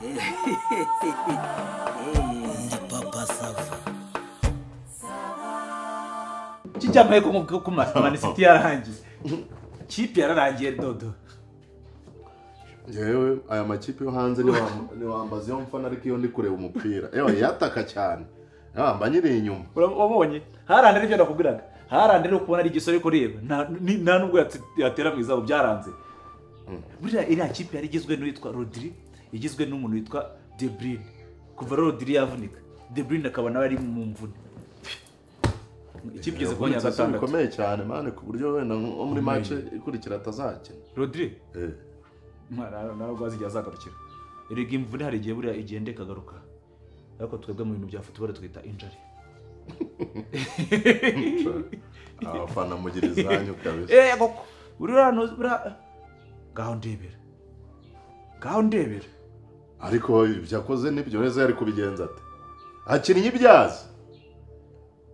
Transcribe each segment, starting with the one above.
Ndi Papa Sava. Kijyamaye ko Man City yarangiye. Kipe yararangiye dodo. Yewe aya makipe yo hanze ni wambaza yo mfana ariko iyo ndi kureba umupira. Ewa yataka cyane. Yamba nyiri inyuma. Wabonye harande nibyo nakubwiraga. Harande no kubona ari igisore ko reba. Nta nubwo yatera mu izabo byaranze. Buriya iriya kipe yari igizwe n'uwitwa Rodri, igizwe n'umuntu witwa De Bruyne. Kuva Rodri yavunika, De Bruyne akaba nawe ari mu mvune. Ikipe igeze ku mwanya wa gatandatu. Bikomeye cyane mane ku buryo wenda nko muri match ikurikira atazakina. Rodri? Ntabwo azigera azagarukira. Erega imvune hari igihe buriya igenda ikagaruka. Ariko twebwe mu bintu bya football twita injury. Abafana mugira izanyu kabisa. Koko uriya buriya ngaho ndebera. Ngaho ndebera. Ariko ibyakoze nibyo neza yari kubigenza ate? Akinnye ibyazi.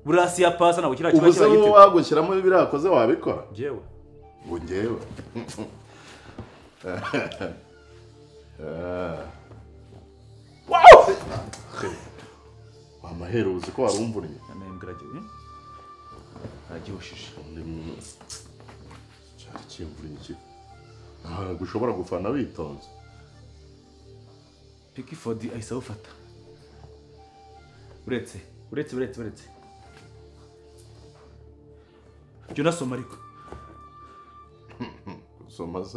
Burasi ya pasa ntabwo kiriya kiba kiba gite. Ubu wagushyiramo ibirakoze wabikora? Njyewe. Ngo njyewe. Wow! Amahero uzi ko warumvunye. Namembwira agihushije. Cyari kimvunye iki? Ntabwo ushobora gufana witonze. Pickford ahise awufata. Uretse. Jya unasoma ariko.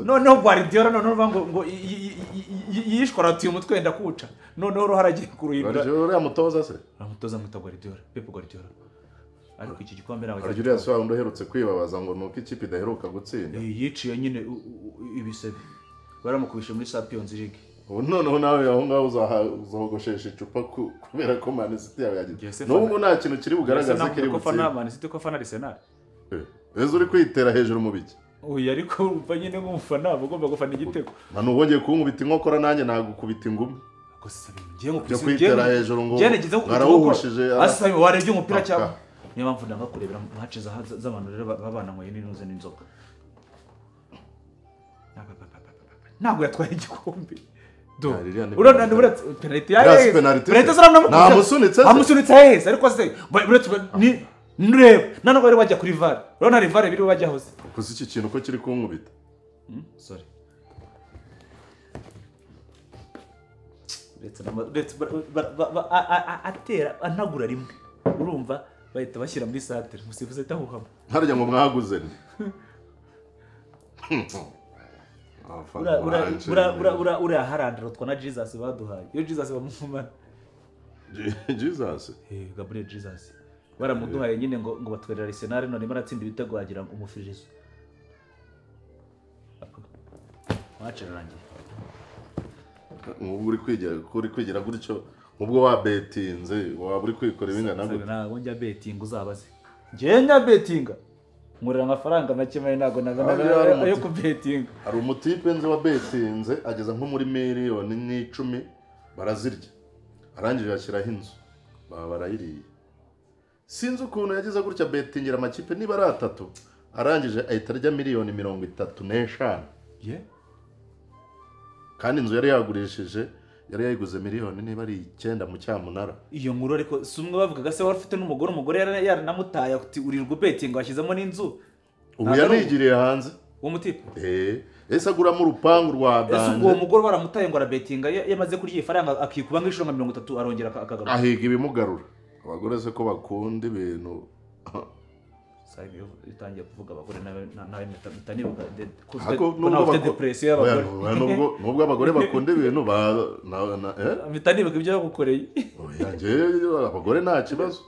Noneho Guardiola noneho ngo yishwara ati umutwe wenda kuwuca. Noneho ruhara agiye kuruhindura. Guardiola yamutoza se? Aramutoza mwita Guardiola, Pep Guardiola. Ariko iki gikombe ntabwo Guardiola yasuye undi uherutse kwibabaza ngo nuko ikipe idaheruka gutsinda. Yiciye nyine ibisebe. Baramukubishe muri Champions League. Ubu noneho nawe aho ngaho uzahogoshesha icupa kubera ko Man City yawe yagize. N'ubu nta kintu kiri bugaragaze kiri butsinde. Man City ko fana Arsenal. Ese uri kwitera hejuru mu biki? Oya ariko urumva nyine nk'umufana ugomba gufana igitego. Manu wongeye kunkubita inkokora nanjye nagukubita ingumi. Ngiye kwitera hejuru ngo barawuhushije. Asa warebye umupira cyangwa niyo mpamvu ndanga kurebera match z'abantu rero babananyweye n'inuze n'inzoga. Ntabwo yatwaye igikombe. Do. Urabona uretse penalty ya penalty namusunitse. Amusunitse heza ariko se uretse ni nureba nano bari bajya kuri VAR. Urabona VAR biri bajya hose. Kuko iki kintu ko kiri kunkubita. Sorry. Uretse atera anagura rimwe. Urumva bahita bashyira muri centre musifuze tahuhama. Harya ngo mwaguze ni. Ura harandira twa na Jesus baduhaye. Iyo Jesus bamumana. Jesus. Gabriel Jesus. Baramuduhaye nyine ngo batwerera Arsenal none baratsinda ibitego wagira ngo umufirizo. Match irangiye. Ubwo uri kwigira gutyo ubwo wa betinze waba uri kwikora ibingana gute? Ntabwo njya betinga uzabaze. Njye njya betinga. Nkurira amafaranga make mane ntago nagana ayo kubetinga. Hari umutipe nzi wa betinze ageza nko muri miliyoni 10 barazirya. Arangije ashyiraho inzu. Baba barayiriye. Sinzi ukuntu yagize gutya betingira amakipe niba ari atatu arangije ahita arya miliyoni 35. Ye? Kandi inzu yari yagurishije yari yayiguze miliyoni niba ari 9 mu cyamunara. Iyo nkuru ariko si umwe bavugaga se wari ufite n'umugore umugore yaranamutaye ati urirwa betinga washyizemo n'inzu. Ubu yanigiriye hanze. Uwo mutipe? Ese aguramo urupangu rwa danje. Ese ubwo mugore baramutaye ngo arabetinga yamaze kurya ifaranga akikuba nk'inshuro nka 30 arongera akagaruka. Ahiga ibimugarura. Abagore se ko bakunda ibintu. Sabe itangiye kuvuga abagore nawe mitanibuka ko nawe ufite depression y'abagore. Nubwo abagore bakunda ibintu ba mitanibuka ibyo bagukoreye. Oya nje abagore nta kibazo.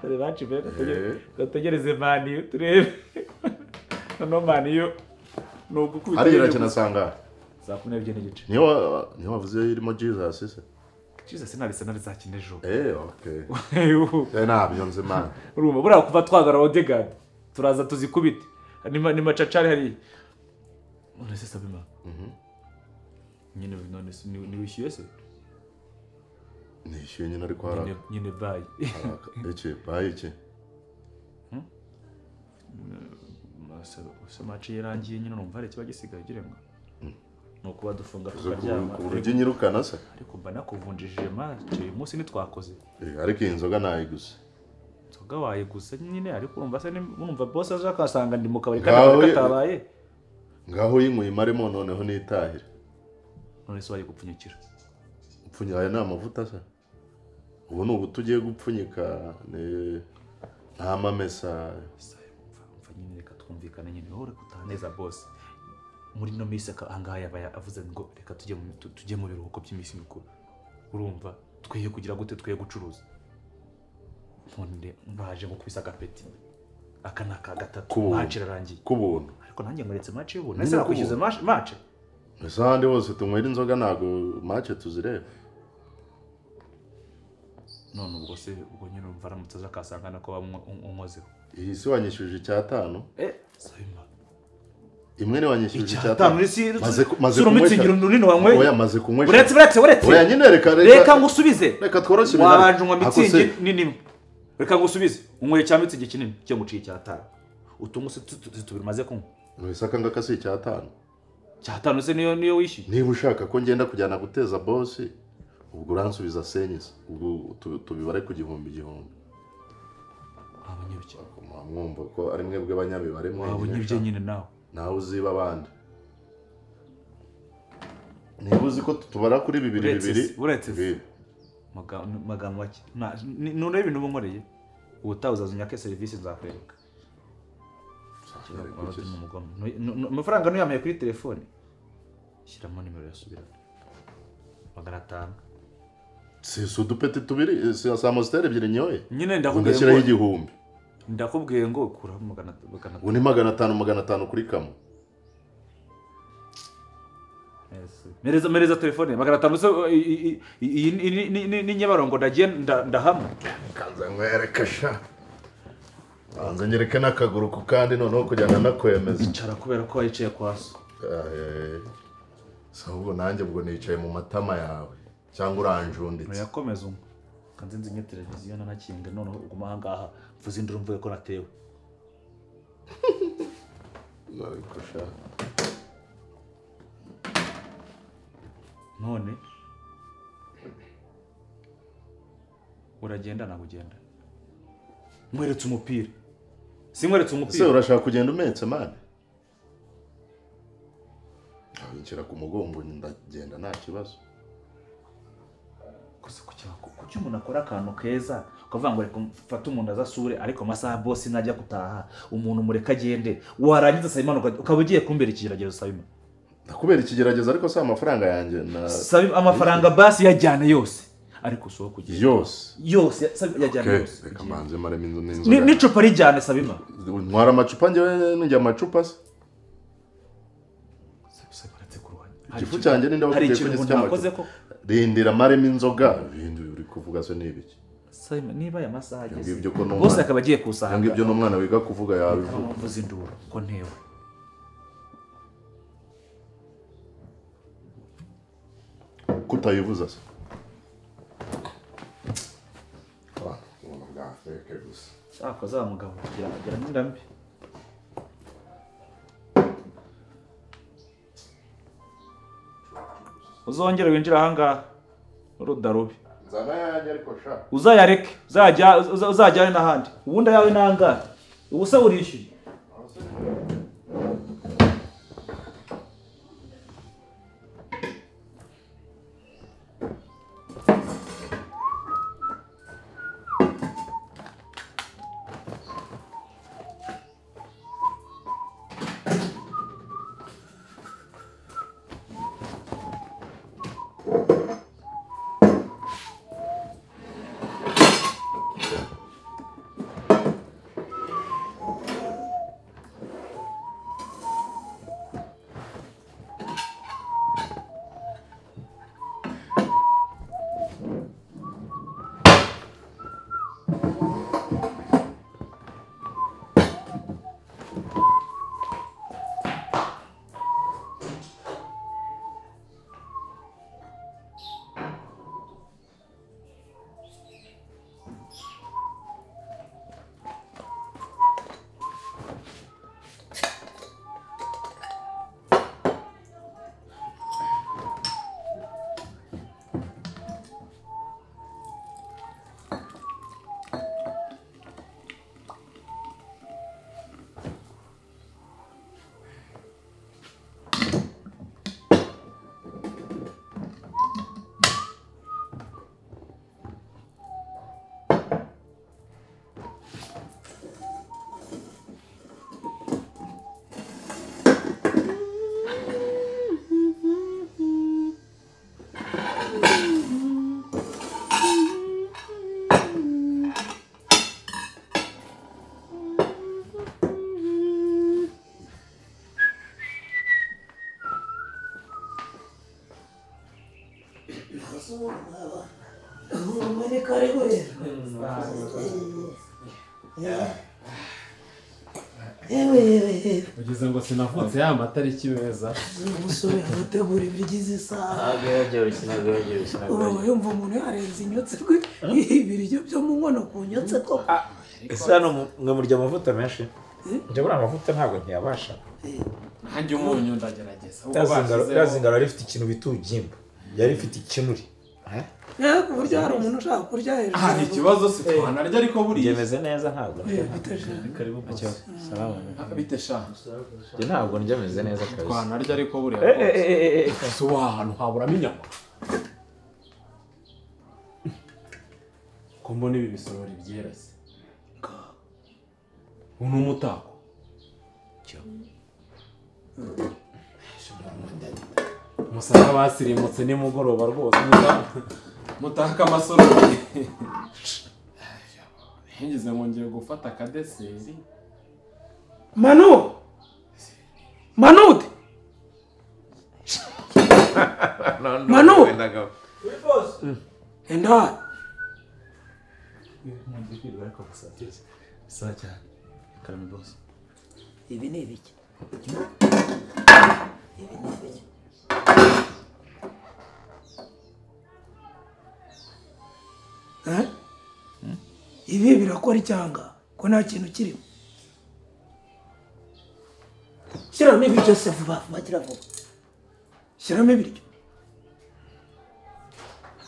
Dore baci be gategereze mani turebe. No mani yo no gukubita. Ari irakina sanga. Saa 12:30. Niyo wavuze irimo Jesus se. Jesus nari zakina ejo. Okay. Nabyo nzi man. Urumva buriya kuva twagara Odegaard turaza tuzikubite. Ni macacari hari. None se Sabima. Nyine none ni wishyuye se? Nishyuye nyine ariko haraka. Nyine bayi. Iki bayi iki? Masa match yarangiye nyine numva hari kiba gisigaye gira ngo. Nuko badufunga tukaryama. Ku buryo nyirukana se? Ariko Mba nakuvunjishije match uyu munsi ntitwakoze. Ariko iyi nzoga nayiguze. Inzoga wayiguze nyine, ariko urumva se urumva boss aje akasanga ndi mu kabari kandi katabaye. Ngaho yinkuye imaremo noneho nitahire. None se wayigupfunyikira? Upfunyika aya ni amavuta se? Ubu ni ubu tugiye gupfunyika nta mamesa. Mva nyine reka twumvikane nyine, wowe reka utaneza boss. Muri no minsi ahangaha yabaye avuze ngo reka tujye mu biruhuko by'iminsi mikuru. Urumva twiye kugira gute, twiye gucuruza. None baje gukubisa agapeti. Aka ni aka gatatu, match irarangiye. Kubuntu. Ariko nanjye nkuretse match y'ubuntu. Ese nakwishyuza match? Ese ahandi hose tunywera inzoga ntago match tuzireba. None ubwo se ubwo nyine urumva aramutse aje akasanga nako unkozeho. Iyi si wanyishyuje icyatanu? Sabima. Imwe ni wanyishyuje icyatanu. Maze kunywa runini wanyweye. Oya maze kunywa. Uretse. Oya nyine reka ngusubize. Reka tworoshye ibintu. Wabanje unywa mitsingi nini. Reka ngusubize. Unyweye cya mitsingi kinini cyo nguciye icyatanu. Utungu se tubiri maze kunywa. None aka ngaka si icyatanu. Icyatanu se niyo wishyuye. Niba ushaka ko ngenda kujyana guteza boss, ubwo uransubiza senyise. Ubwo tubibare ku 1000. Abanyibye. Mwumva ko ari mwebwe banyabibare mwe. Abanyibye nyine nawe. Nawe uziba abandi. Niba uzi ko tubara kuri 2 uretse magambo make. None ibintu ubunkoreye ubutaha uzaza unyake serivisi nzakwereka. Amafaranga ntuyamaye kuri telefone. Shyiramo nimero yasubirana. 500. Si udupeti tubiri, si amositeri ebyiri nyoye. Nyine ndakubwiye ngo ndashyiraho 1000. Ndakubwiye ngo kuraho 500. Ubu ni 500 kuri kamwe. Mereza telefone 500 se iyi ni Nyabarongo ndagiye ndahama. Kanza nkwereke sha. Banza nyereke n'akaguru ku kandi noneho kujyana nakwemeza. Icara kubera ko wayicaye kwa so. Ahubwo nanjye ubwo nicaye mu matama yawe cyangwa uranjunditse. Yakomeza umwe. Kanze nzinye televiziyo nanakinga noneho uguma ahangaha mvuze induru mvuye ko natewe. Ariko sha. None uragenda nagugenda. Mweretse umupira. Sinkweretse umupira. Ese urashaka kugenda umetse man? Nshyira ku mugongo ndagenda nta kibazo. Gusa kuki umuntu akora akantu keza ukavuga ngo reka mfate umuntu azasure, ariko amasaha boss najya gutaha umuntu mureka agende, warangiza Sabimana ukaba ugiye kumbera ikigeragezo. Sabimana ndakubera ikigeragezo, ariko si amafaranga yanjye na Sabimana amafaranga basi yajyane yose, ariko usoho kugira yose yajyane yose. Reka manze maremo inzu n'inzu n'icupa rijyane. Sabimana ntwara amacupa njyewe njya amacupa se. Igifu cyanjye ni ndabakubwiye ko ngeze cy'amacupa. Rindira maremo inzoga, ibindi uri kuvuga se ni ibiki? Sabimana niba aya masaha ageze bose akaba agiye kusanga. Ngibyo n'umwana wiga kuvuga yabivuga. Mvuze induru ko ntewe. Kutayivuza se? Ubuntu bwa feke gusa. Cyakoze wa mugabo kugira n'inda mbi. Uzongere winjira ahangaha urudarubi. Nzana yanjye ariko sha. Uzayareke, uzajyane n'ahandi. Ubundi ayawe nangahe? Ubu se urishyuye? Ni karibu rero. Yewe ugeze ngo sinavutse ya matariki meza. Umusore arategura ibiryo isaha. Ubu yumva umuntu yarenze inyotse ibiryo byo mu nkono ku nyotse koko. Ese hano mwe murya amavuta menshi? Njye buriya amavuta ntabwo ntiyabasha. Nanjye umunyu ndagerageza. Zingaro yari ifite ikintu bita urugimbu. Yari ifite ikinuri. Ku buryo hari umuntu ushaka kurya hejuru. Hari ikibazo se twanarya ariko buriya. Byemeze neza ntabwo. Salama. Bite sha. Njye ntabwo ndya meze neza kabisa. Twanarya ariko buriya. Si ahantu haburamo inyama. Ko mbona ibi bisorori byera se. Uno umutako. Musanga basirimutse nimugoroba rwose mutaka amasorori. Ngize ngo ngiye gufata akadeseri. Manu! Manute! Manu! Enda! Ibi ni ibiki? Ibi ni ibiki? Ibi birakora icyanga ko nta kintu kirimo. Shyiramo ibiryo se vuba vuba, gira vuba. Shyiramo ibiryo.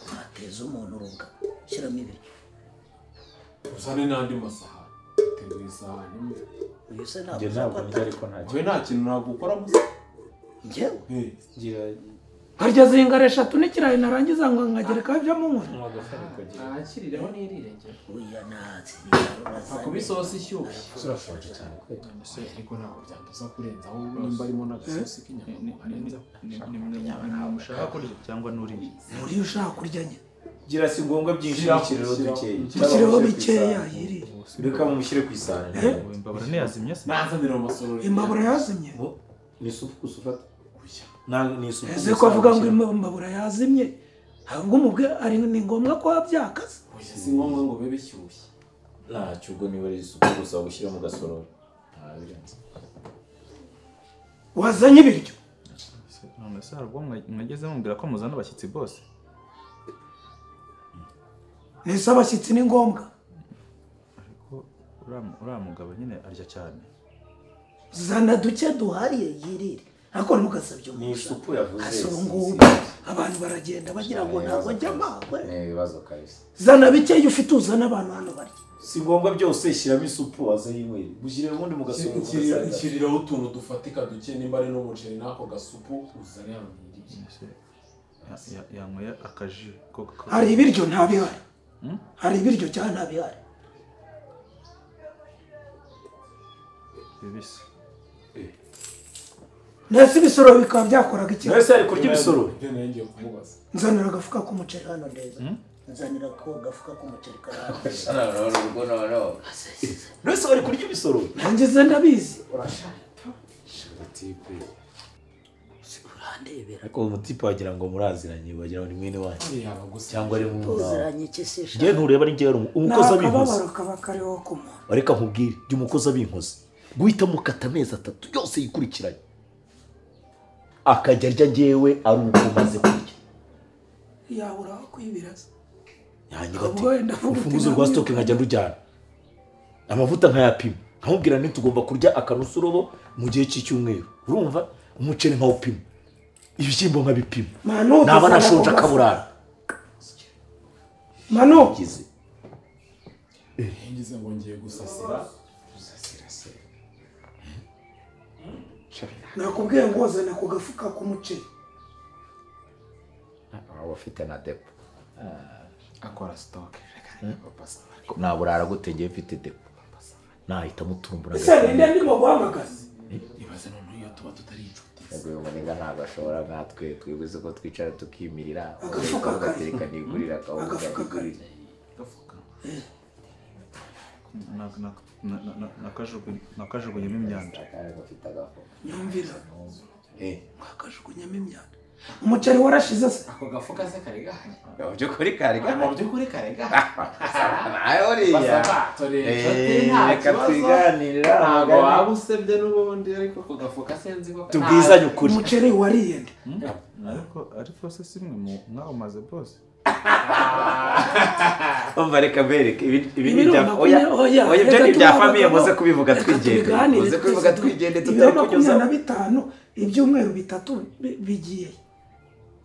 Wateza umuntu urubwa. Shyiramo ibiryo. Uzane n'andi masahani. Teguye isahani imwe. Uyu se ntabwo ndya ariko nta kintu. Nta kintu nagukora musa. Njyewe? Harya zingara eshatu n'ikirayi narangiza ngo nkagerekaho ibyo mu nkono. Akirireho n'irire njye. Oya natsi. Akuba isosi ishyushye. Urashonje cyane kwe. Ariko ntabwo byanduza kurenzaho nimba arimo n'agasosi k'inyama arenzaho. Ushaka kurya cyangwa nuriye? Nuriye ushaka kurya nyine. Gira si ngombwa byinshi bikiriho dukeya. Bikiriho bikeya yirire. Reka mumushyire ku isahani. Imbabura ntiyazimye se? Nanzanira amasorori. Imbabura yazimye? Ni isupu gusa ufata. Ese ko avuga ngo imbabura yazimye ahubwo umubwe ari ni ngombwa ko wabyakaza. Si ngombwa ngo bibe bishyushye. Ntacyo ubwo niba ari isupu gusa gushyira mu gasorori. Nta birenze. Wazanye ibiryo? None se hari ubwo mwageze mubwira ko muzana abashyitsi bose? Nese abashyitsi ni ngombwa? Ariko uriya mugabo nyine arya cyane. Zana duke duhariye yirire. Ariko ntugasabye umuntu. Ni isupu yavuze. Ase ubu abantu baragenda bagira ngo ntabwo njya mpagwe. Ni ibibazo kabisa. Zana bikeya ufite uzana abantu hano barya. Si ngombwa byose shyiramo isupu waze yinywere. Gushyira ubundi mu gasorori. Nshyiriraho utuntu dufatika duke nimba ari n'umuceri n'ako gasupu uzane hano yirire. Yanyweye akaji. Hari ibiryo nta bihari. Hari ibiryo cyane nta bihari. Bibisi. Nese ibisoro bikaba byakoraga iki? Nese ari kurya ibisoro. Nzanira agafuka k'umuceri hano ndeza. Nzanira ko agafuka k'umuceri karahano. Nese ari kurya ibisoro. Nanjye ze ndabizi. Tipe. Urandebera. Ariko umutipe wagira ngo muraziranye wagira ngo ni mwene wanyu. Cyangwa ari mu. Tuziranye iki se? Ngiye ntureba ari ngiye umukozi abinkoze. Akababaro kaba kariho ku muntu. Areka nkubwire, jya umukozi abinkoze. Guhita mukata amezi atatu yose yikurikiranye. Akajya arya njyewe ari uko maze kurya. Yabura kwibiraza. Yanyiba urufunguzo rwa stock nkajya ndujyana. Amavuta nkayapima. Nkamubwira nti tugomba kurya akanusu robo mu gihe cy'icyumweru. Urumva umuceri nkawupima. Ibishyimbo nkabipima. Naba nashonje akaburara. Manu ngize ngo ngiye gusasira. Gusasira se. Nakubwiye ngo zana ku gafuka k'umuceri. Aba afite na depo. Akora stock. Naburara gute ngiye mfite depo. Nahita mutumbura. Ese ninde ndimo guhamagaza? Ibaze none iyo tuba tutari inshuti. Yego umuniga ntabwo ashobora nkatwe twibuze ko twicara tukimirira. Agafuka gatereka nigurira kawunga. Agafuka. Nakajugunyemo imyanda. Nyumvira. Nakajugunyemo imyanda. Umuceri warashize se? Ako gafuka se kari gahari. Mu by'ukuri kari gahari. Mu by'ukuri kari gahari. Nawe uriya. Reka twiganirira. Ntabwo waba usebye n'ubundi ariko ako gafuka sinzi ko tubwizanye ukuri. Umuceri wariye nde? Ariko se simwe mwawumaze bose. Umva reka bereke ibi ni ibya oya oya ibyo ni ibya famiye muze kubivuga twigende. Muze kubivuga twigende tutari kunyuza. 25 ibyumweru bitatu bigiye.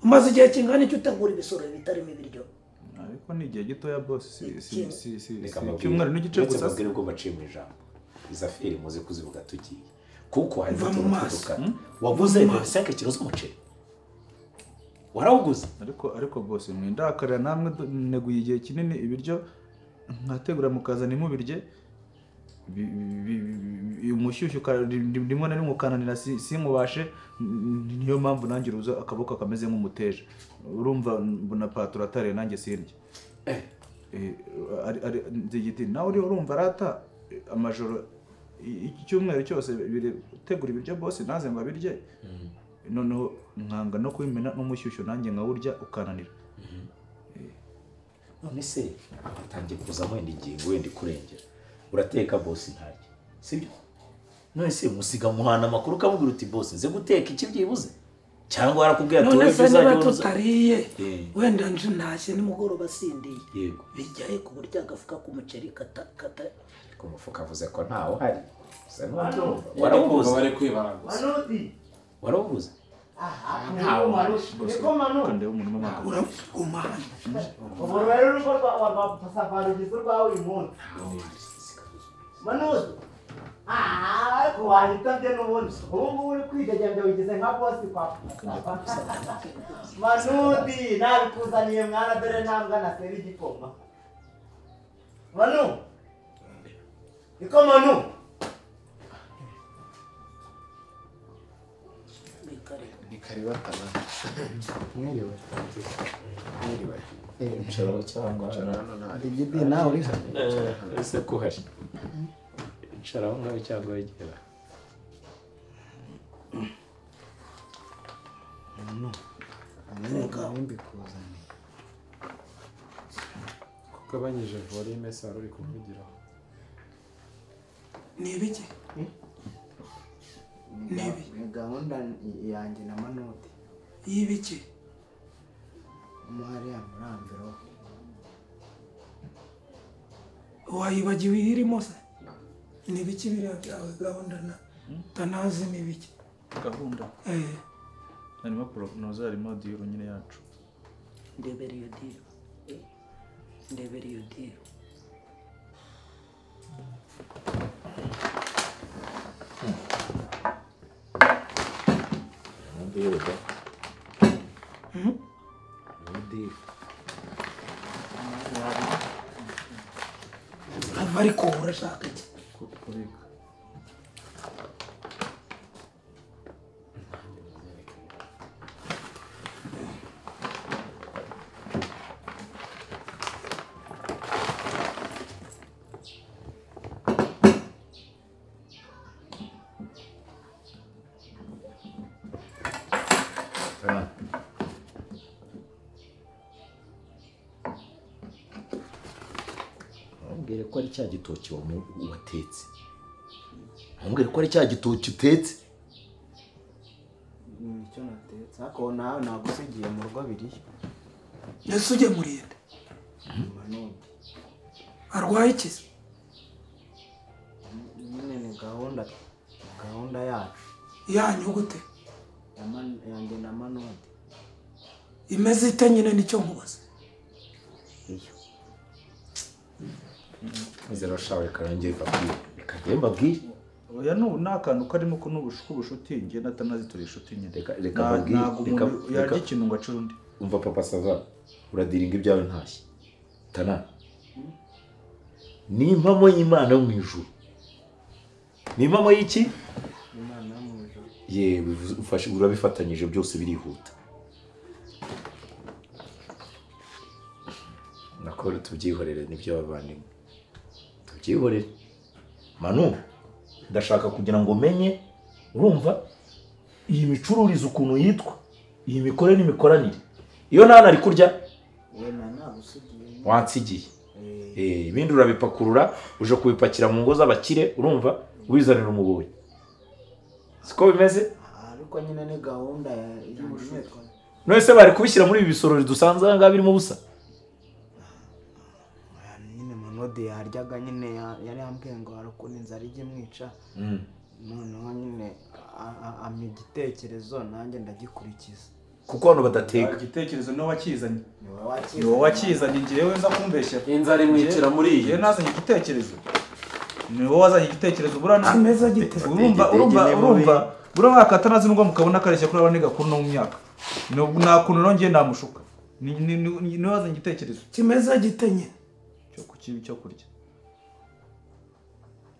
Umaze igihe kingana icyo utegura ibisoro bitarimo ibiryo. Ariko ni igihe gitoya boss si icyumweru n'igice gusa. Mbabwire ubwo baciye mu ijambo. Izaferi muze kuzivuga tugiye. Kuko hari utuntu tw'udukata. Waguze 5 kilo z'umuceri. Warawuguze? Ariko boss mwindakarira namwe neguye igihe kinini ibiryo nkategura mukazana imubirye umushyushyu rimwe na rimwe ukananira sinkubashe, niyo mpamvu nanjye uruza akaboko kameze nk'umuteja. Urumva mbona patura atariye nanjye sirya. Nzigiti nawe uri urumva arata amajoro icyumweru cyose tegura ibiryo boss naze ngo abirye. Noneho nkanga no kubimena n'umushyushyu nanjye nkawurya ukananira. None se atangiye kuza wenda ingingo wenda ikurengera. Urateka boss ntarya. Sibyo? None se musiga muhana amakuru ukamubwira uti boss nze guteka iki byibuze? Cyangwa arakubwira ati wowe uzajya tutariye. Wenda nje ntashye nimugoroba sindiye. Yego. Bijyaye ku buryo agafuka k'umuceri kata kata. Ku mufuka avuze ko ntawo hari. Gusa n'undi warabuze bari kwibara gusa. Warabuze? Ntawo hari. Uragumana. Ubu rero urugo rwa Safari ugize urwawe uyu munsi. Manuzi. Ariko wahitabye n'ubundi. Ubu ngubu uri kwidegembya wigize nka boss kwa Safari. Manudi nabikuzaniye mwana dore ntambwa na seri igikoma. Manu. Iko Manu. Ni karibu atana. Mwiriwe. Mwiriwe. Nshobora cyangwa Igidi nawe uri ese kuhari. Nshobora aho ngaho cyangwa wegera. No. Mbikuzaniye. Kugabanyije volume se wari uri kuvugiraho. Ni ibiki? Ni gahunda yanjye na Manudi. Y'ibiki? Umuhari muri envelope. Wayibagiwe irimo se? Ni ibiki biriya byawe gahunda na tanazi ni ibiki? Gahunda. Harimo prognoze harimo deal nyine yacu. Ndebera iyo deal. Ndebera iyo deal. Ariko urashaka iki? Kubika. Ntumbwire ko ari cya gitoki watetse. Ntumbwire ko ari cya gitoki utetse. Nicyo natetse. Ariko nawe nagusigiye mu rugo biriya. Ese ujye murinde. Arwaye iki se? Nyine ni gahunda yacu. Yanyu gute? Yanjye na Manudi. Imeze ite nyine nicyo nkubaza. Iyo. Nizero shawe karangiye mbabwire. Reka njye mbabwire. Oya no akantu karimo ko n'ubushuti njye natanazi turi inshuti nyine. Reka mbabwire. Reka yarya ikintu ngo acure undi. Umva papa sava uradiringa ibyawe ntashye. Tana. Ni impamo y'Imana yo mu ijuru. Ni impamo y'iki? Imana yo mu ijuru. Yewe ufashe urabifatanyije byose birihuta. Nakora tubyihorere nibyo bavandimwe. Tubyihorere. Manu ndashaka kugira ngo menye urumva iyi micururize ukuntu yitwa. Iyi mikore n'imikoranire. Iyo nana ari kurya wansigiye. Ibindi urabipakurura uje kubipakira mu ngo z'abakire urumva wizanira umuboyi. Siko bimeze? Ariko nyine ni gahunda y'ubushumwe. None se bari kubishyira muri ibi bisorori dusanze aha ngaha birimo ubusa? Nyine Manodi yaryaga nyine yari yambwiye ngo hari ukuntu inzara ijya imwica. Noneho nyine ampa igitekerezo nanjye ndagikurikiza. Kuko hano badateka. Igitekerezo niwe wakizanye. Niwe wakizanye ngewe nza kumbeshya. Inzara imwicira muri iyi. Ngewe nazanye igitekerezo. Niwe wazanye igitekerezo burana. Kimeza gite. Urumva buriya akatanazi nubwo mukabona kareshya kuri abane gakuru no mu myaka. Nta kuntu nongeye namushuka. Niwe wazanye igitekerezo. Kimeza gite nyine. Cyo kukibi cyo kurya.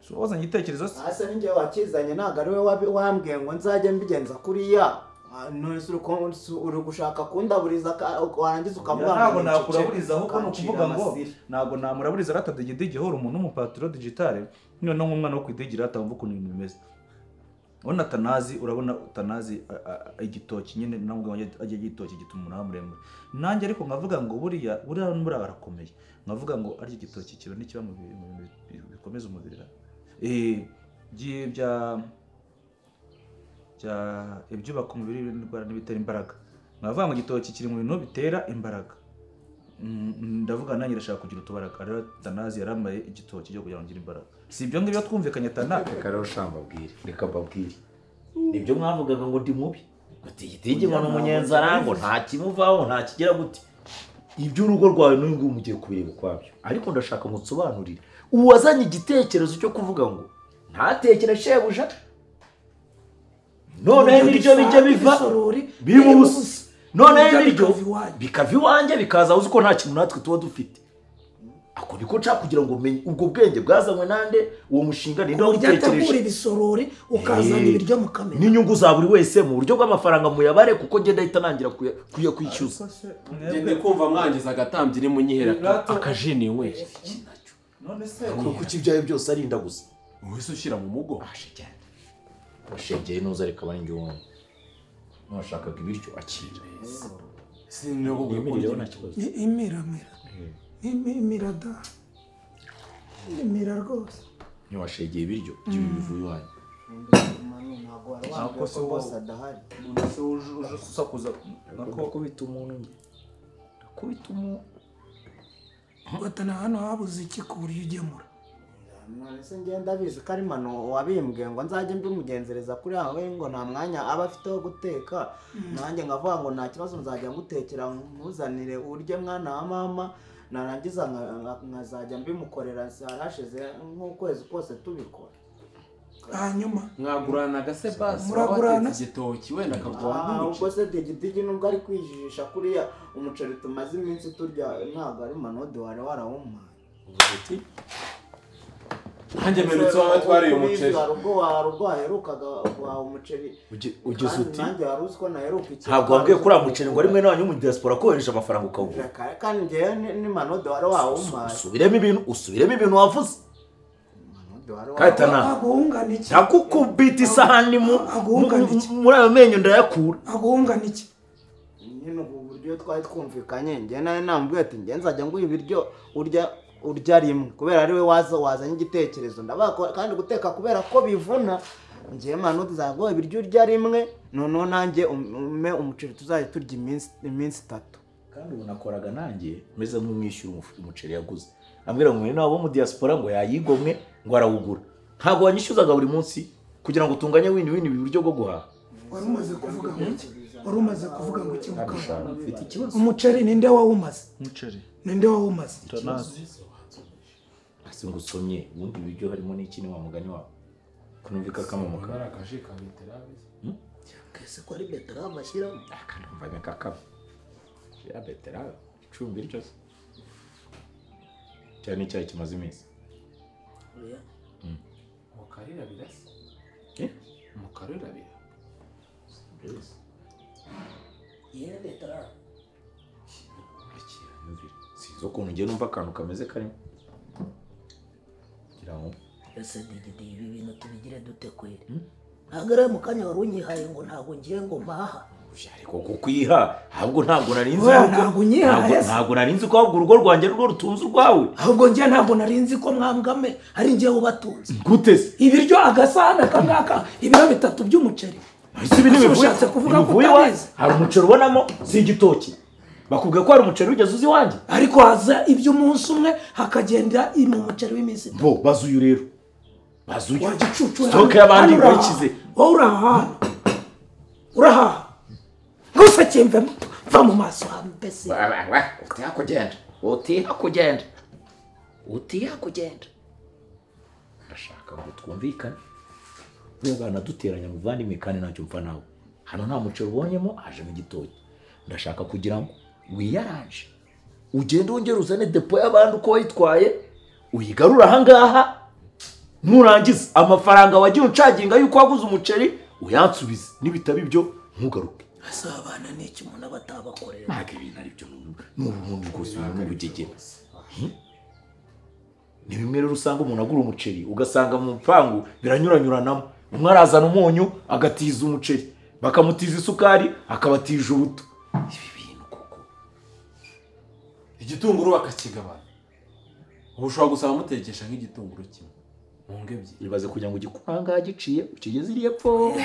So wazanye igitekerezo se? Asa ninjye wakizanye ntago ari we wambwiye ngo nzajye mbigenza kuriya. None uri gushaka kundaburiza warangiza ukavuga ntabwo nakuraburiza ahubwo ni ukuvuga ngo ntabwo namuraburiza ratadegedege hora umuntu w'umupatiro digitale noneho nk'umwana wo kwidigira atamva ukuntu ibintu bimeze. Urabona Tanazi, urabona Tanazi igitoki nyine nabwo ajya igitoki gituma umuntu aba muremure. Nanjye ariko nkavuga ngo buriya buriya barakomeye. Nkavuga ngo arya igitoki kiba n'ikiba mu bintu bikomeza umubiri. Bya ibyubaka umubiri n'indwara n'ibitera imbaraga. Nkavuga ngo igitoki kiri mu bintu bitera imbaraga. Ndavuga nanjye ndashaka kugira utubaraga. Rero Tanazi yarambaye igitoki cyo kugira ngo ngire imbaraga. Si ibyo ngibyo twumvikanye Tana. Reka rero shamba reka mbabwire. Nibyo mwavugaga ngo ndi mubi. Ngo tigitigi ngo n'umunyenzara ngo nta kimuvaho nta kigira gute. Ibyo urugo rwawe n'uyu nguyu mugiye kubireba kwabyo. Ariko ndashaka mutsobanurire. Uwazanye igitekerezo cyo kuvuga ngo ntatekere shebuja. None ibiryo bijya biva biri mu busa. None ibiryo bikava iwanjye bikaza uzi ko nta kintu natwe tuba dufite. Ako niko nshaka kugira ngo umenye ubwo bwenge bwazanywe nande uwo mushinga ninde wawutekereje. Ibisorori ukazana ibiryo mu kamera. N'inyungu za buri wese mu buryo bw'amafaranga muyabare kuko ngenda ahita nangira kuya kwishyuza. Ngende kumva mwangiza agatambye iri munyihera akajini nyweye. None se kuko ibyaye byose arinda gusa. Wese ushyira mu mugo. Ashe cyane. Washegeye nuza reka bari njye wumva. Nashakaga ibiryo akira. Sinubwo Imira mira. Imira da. Imira rwose. Ntiwashegeye ibiryo by'ibivuye iwanyu. Ntabwo wari wambwiye ko bose adahari. None se uje usakuza nako kubita umuntu nge. Kubita umuntu. Batana hano habuze iki ku buryo ugemura? None se ngenda bizi ko ari Mano wabimbwiye ngo nzajye mbimugenzereza kuri aho ngo nta mwanya aba afite wo guteka. Nanjye nkavuga ngo nta kibazo nzajya ngutekera nkuzanire urye mwana wa mama, narangiza nkazajya mbimukorera harashize nk'ukwezi kose tubikora. Hanyuma mwagurana gase basi muragurana igitoki wenda akaguha nk'umuceri. Ubwo se digidigi nubwo ari kwijijisha kuriya umuceri tumaze iminsi turya ntabwo ari Manodi wari warawumpaye. Uti nanjye mperutse wawe twariye umuceri. Ubwo waherukaga guhaha umuceri. Ugize uti nanjye wari uzi ko naheruka iki. Ntabwo wambwiye kuri muceri ngo rimwe n'abantu mu diaspora kohereje amafaranga ukawugura. Kandi njyewe ni Manodi wari wawumpaye. Usubiremo ibintu wavuze. Katana aguhungana iki? Nakukubita isahani muri ayo menyo ndayakura. Aguhungana iki? Nyine ubu buryo twari twumvikanye njye nawe namubwiye ati njye nzajya nguha ibiryo urya rimwe kubera ari we wazanye igitekerezo ndavuga kandi guteka kubera ko bivuna njye Manudi nzaguha ibiryo urya rimwe noneho nanjye ume umuceri tuzajya turya iminsi itatu. Kandi ubu nakoraga nanjye meze nk'umwishyura umuceri yaguze. Ambwira ngo mwene wabo mu diaspora ngo yayigomwe ngo arawugura. Ntabwo wanyishyuzaga buri munsi kugira ngo utunganye wini wini iburyo bwo guhaha. Wari umaze kuvuga ngo iki? Wari umaze kuvuga ngo iki mukaba? Mfite ikibazo. Umuceri ninde wawumaze? Umuceri. Ninde wawumaze? Tanazi. Ase ngusomye ubundi ibiryo harimo n'iki ni wa mugani wawe. Kunumvika kamamuka. Ari akaji ka beterave. Kese ko ari beterave ashyiramo. Akanumva kakaba. Ya beterave icumbi ryo se. Cyane icyayi kimaze iminsi. Oya. Mukarira birasa. Mukarira bira. Birasa. Yera beterave. Akira nyumvira. Sinzi ukuntu ngiye numva akantu kameze karimo. Kugira ngo ese digidi ibi bintu tubigire dute kweri? Ntabwo ari mu kanya wari unyihaye ngo ntabwo ngiye ngo mpaha. Ariko kukwiha ahubwo ntabwo narinzi ntabwo narinzi ko ahubwo urugo rwanjye rwo rutunze urwawe. Ahubwo njye ntabwo narinzi ko mwambwame ari njye ubatunze. Gute se? Ibiryo agasahani akangaka ibiro 3 by'umuceri. Ese ibi ntibivuyatse kuvuga ko utabizi? Hari umuceri ubonamo si igitoki. Bakubwiye ko hari umuceri ugeze uzi wanjye. Ariko haza iby'umunsi umwe hakagenda mu muceri w'iminsi. Bo bazuyu rero. Bazuyu. Stoke y'abandi bayikize. Wowe uraha. Uraha. Gusa kimve va mu maso mbese. Utiha kugenda. Utiha kugenda. Utiha kugenda. Ndashaka ngo twumvikane. Bwana duteranya muvandimwe kandi ntacyo mfa nawe. Hano nta muceri ubonyemo hajemo igitoki. Ndashaka kugira ngo wiyaranje. Ugende wongere uzane depo y'abandi uko wayitwaye uyigarura aha ngaha nurangiza amafaranga wagiye uncaginga yuko waguze umuceri uyansubize nibitaba ibyo ntugaruke. Ese abana n'iki umuntu aba atabakorera? Ntabwo ibintu ari byo n'ubundi rwose n'ubugegera. Ni bimwe rero usanga umuntu agura umuceri ugasanga mu mpangu biranyuranyuranamo. Umwe arazana umunyu agatiza umuceri, bakamutiza isukari akabatija ubuto. Ibi bintu koko igitunguru bakakigabana. Ubu ushobora gusaba mutekesha nk'igitunguru kimwe mu ebyiri. Ibaze kugira ngo igikuranga giciye ukigeze iri epfo.